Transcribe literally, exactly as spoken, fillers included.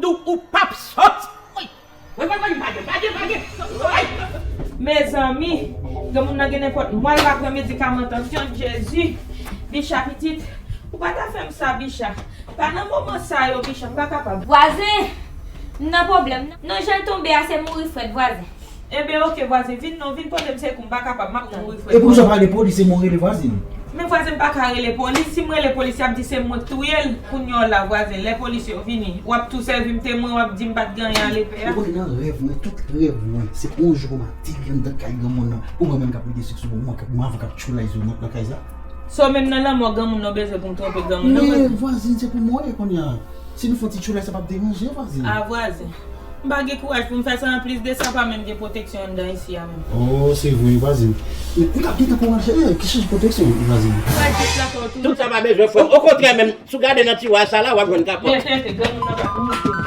Ou, ou p ap sòti. Woy, woy, woy, woy, pa gen, pa gen, pa gen. Woy. Mezanmi, granmoun nan gen nenpòt mwa l pa pran medikaman tansyon, Jezi. Bicha pitit, ou pa ta fè m sa, Bicha. Pa nan moman sa yo, Bicha, m pa kapab. Vwazen, m nan pwoblèm. Non, jan l tonbe a, se mouri frèt, vwazen. Enben, oke, vwazen, vin non, vin pote m sekou, m pa kapab, m ap mouri frèt. E poukisa w pa rele polis, se mwen rele vwazen? Men vwazen, m pa ka rele polis. Si m rele polis, y ap di se mwen k touye l. Kounye a la, vwazen, lè polis yo vini, w ap tou sèvi m temwen, w ap di m pa t gen anyen a lepè a. Ou konnen nan rèv mwen, tout rèv mwen, se pou yon jou pou m ateri anndan kay granmoun nan, pou mwen menm k ap mete sik sou mwen, mwen avan k ap tchoulay sou nan kay sa. So menm nan lanmò granmoun nan bezwen pou m twonpe granmoun nan, vwazen? Men vwazin, se pou mwen kounye a. Si nou fè yon ti tchoulay, sa p ap deranje vwazin. A vwazin. M pa gen kouraj pou m fè sa, anplis de sa, pa menm gen pwoteksyon anndan isi a menm. Oh, se vre, vwazin. Men m t ap gentan kouraje, eh, ki chanje pwoteksyon, vwazin? Tout sa pa bezwen frè m. Okontrè menm, si w gade nan tiwa sa la, w ap jwenn kapòt. Rete, rete, granmoun nan p ap moute.